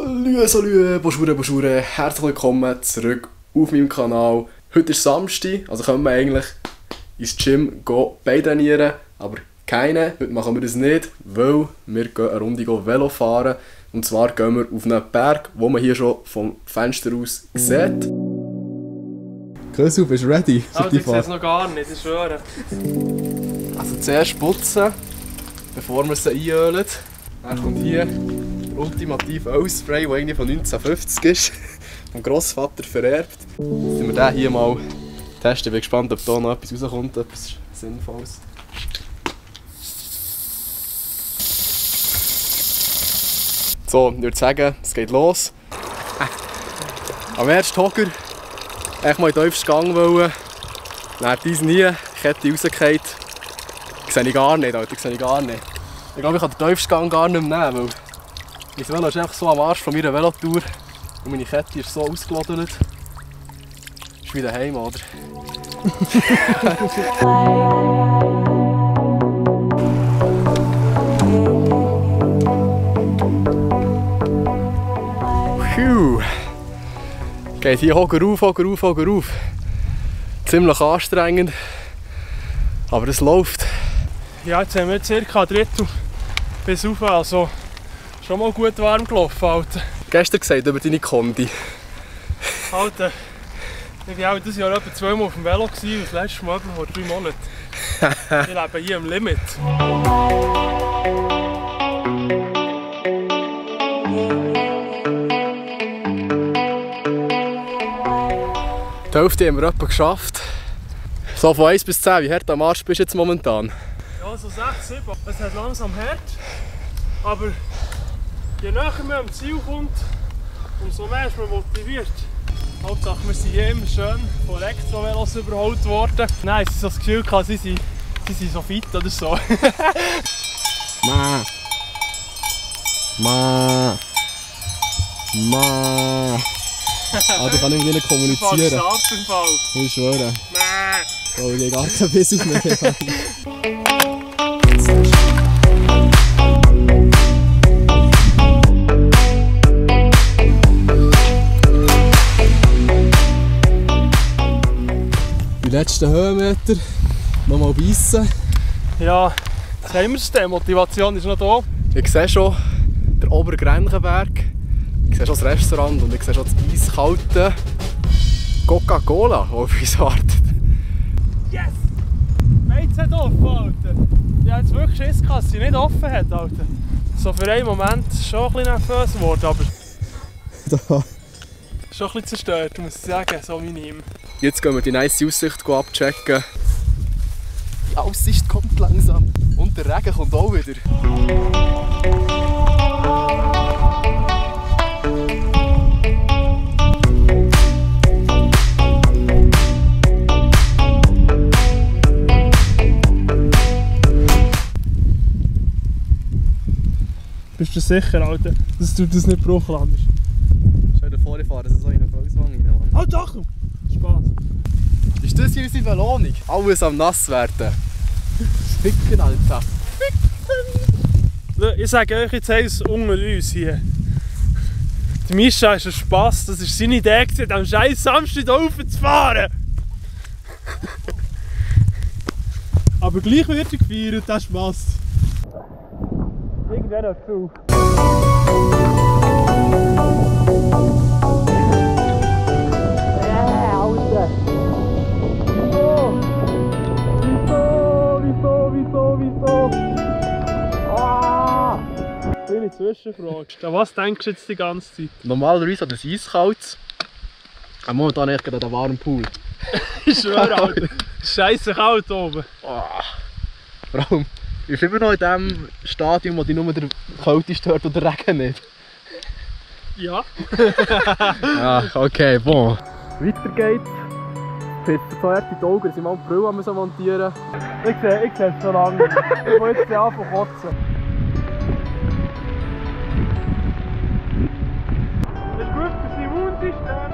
Salü, Bonjour, herzlich willkommen zurück auf meinem Kanal. Heute ist Samstag, also können wir eigentlich ins Gym Beine trainieren, aber keine. Heute machen wir das nicht, weil wir gehen eine Runde Velo fahren. Und zwar gehen wir auf einen Berg, den man hier schon vom Fenster aus sieht. Kösu, bist du ready? Also ich sehe es noch gar nicht, ich schwöre. Also zuerst putzen, bevor wir sie einölen. Dann kommt hier der ultimative Ölspray, der irgendwie von 1950 ist. Vom Grossvater vererbt. Jetzt testen wir den hier mal testen. Ich bin gespannt, ob da noch etwas rauskommt, etwas Sinnvolles. So, ich würde sagen, es geht los. Am ersten Hocker ich mal in den tiefsten Gang wollen. Dann dies nie, die Kette rausgefallen. Ich sehe gar nicht, Alter, ich sehe gar nicht. Ich glaube, ich kann den tiefsten Gang gar nicht mehr nehmen, weil mein Velo ist einfach so am Arsch von meiner Velotour. Und meine Kette ist so ausgelodert. Ist wie daheim, oder? Phew. Geht hier Hocker auf. Ziemlich anstrengend. Aber es läuft. Ja, jetzt haben wir ca. ein Drittel bis rauf, also schon mal gut warm gelaufen, Alter. Gestern gesagt über deine Kondi. Alter, ich war auch dieses Jahr etwa 2-mal auf dem Velo und das letzte Mal etwa vor 3 Monaten. Ich lebe hier am Limit. Die Hälfte haben wir etwa geschafft. So von 1 bis 10, wie hart am Arsch bist du jetzt momentan? Ja, so 6, 7. Es hat langsam hart, aber je näher man am Ziel kommt, umso mehr ist man motiviert. Hauptsache, wir sind hier immer schön von Elektrovelos überholt worden. Nein, es ist so das Gefühl, sie sind so fit oder so. Ah, ich kann nicht mit ihnen kommunizieren. Ich schwöre. Oh, ich habe gar keinen Biss auf mich. Die letzten Höhenmeter nochmal beißen. Ja, jetzt haben wir es, die Motivation ist noch da. Ich sehe schon den Obergrenchenberg, ich sehe schon das Restaurant und ich sehe schon das eiskalte Coca-Cola, das auf uns wartet. Yes! Beiz hat offen, Alter. Ich habe jetzt wirklich Schiss gehabt, dass sie nicht offen hat, Alter. So für einen Moment schon ein bisschen nervös geworden, aber Da. schon ein bisschen zerstört, muss ich sagen, so minim. Jetzt gehen wir die nice Aussicht abchecken. Die Aussicht kommt langsam und der Regen kommt auch wieder. Bist du sicher, Alter, dass du das nicht bruchlandest? Stell dir vor, ich fahre so in eine Felswang rein, Mann. Halt doch! Spaß! Ist das hier unsere Belohnung? Alles am nass werden. Ficken, Alter. Ficken! Ich sage euch jetzt eins unter uns hier. Der Mischa ist ein Spass, das war seine Idee, am scheiß Samstag hier raufzufahren. Aber gleich wird er gefeiert, das ist Spass. Irgendwann hört es auf. Alter! Wieso? Ah! Kleine Zwischenfrage. An was denkst du jetzt die ganze Zeit? Normalerweise hat es eiskalt. Aber momentan echt gerade an den warmen Pool. Ich schwöre, Alter. Scheisse kalt oben. Oh. Vor allem, ich bin immer noch in dem Stadium, wo dich nur der Kälte stört und der Regen nicht. Ja. Ja, okay, bon. Weiter geht's. Jetzt so hart in die Augen, dass ich mal die Brille montieren muss. Ich sehe es schon lange. Ich will jetzt anfangen zu kotzen. Das ist gut für sein Immunsystem.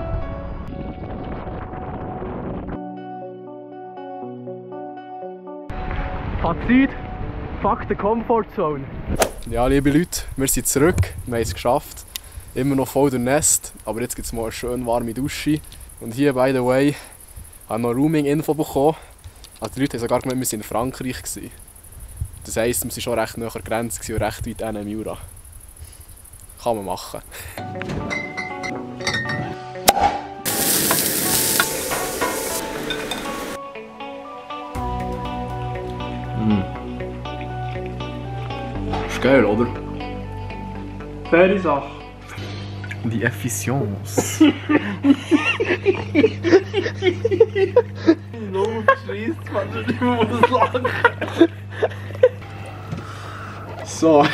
Fazit, fuck the Comfort Zone. Ja, liebe Leute, wir sind zurück, wir haben es geschafft. Immer noch voll durchnässt, aber jetzt gibt es mal eine schön warme Dusche. Und hier, by the way, habe ich noch Rooming-Info bekommen. Also die Leute haben sogar gemeint, wir waren in Frankreich. Das heisst, wir waren schon recht nahe an der Grenze und recht weit im Jura. Kann man machen. Ist geil, oder? Faire Sache. Die Effizienz. Die Lunge verschreisst, man schon nicht mehr muss lachen. So,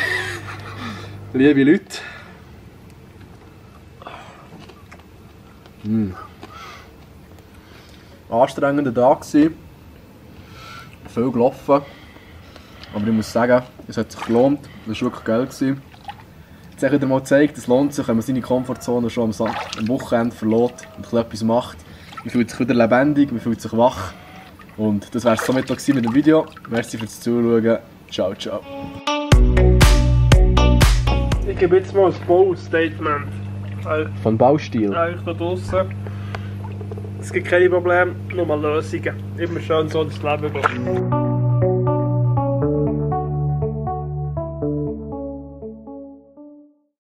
liebe Leute. Anstrengender Tag gewesen. Viel gelaufen. Aber ich muss sagen, es hat sich gelohnt. Das war wirklich geil gewesen. Jetzt habe ich dir mal gezeigt, es lohnt sich, wenn man seine Komfortzone schon am Wochenende verlässt und etwas macht. Man fühlt sich wieder lebendig, man fühlt sich wach. Und das war es somit noch mit dem Video. Merci fürs Zuschauen. Ciao, ciao. Ich gebe jetzt mal ein Baustatement. Von Baustil? Eigentlich da draussen. Es gibt keine Probleme, nur mal Lösungen. Immer schön so das Leben gehen.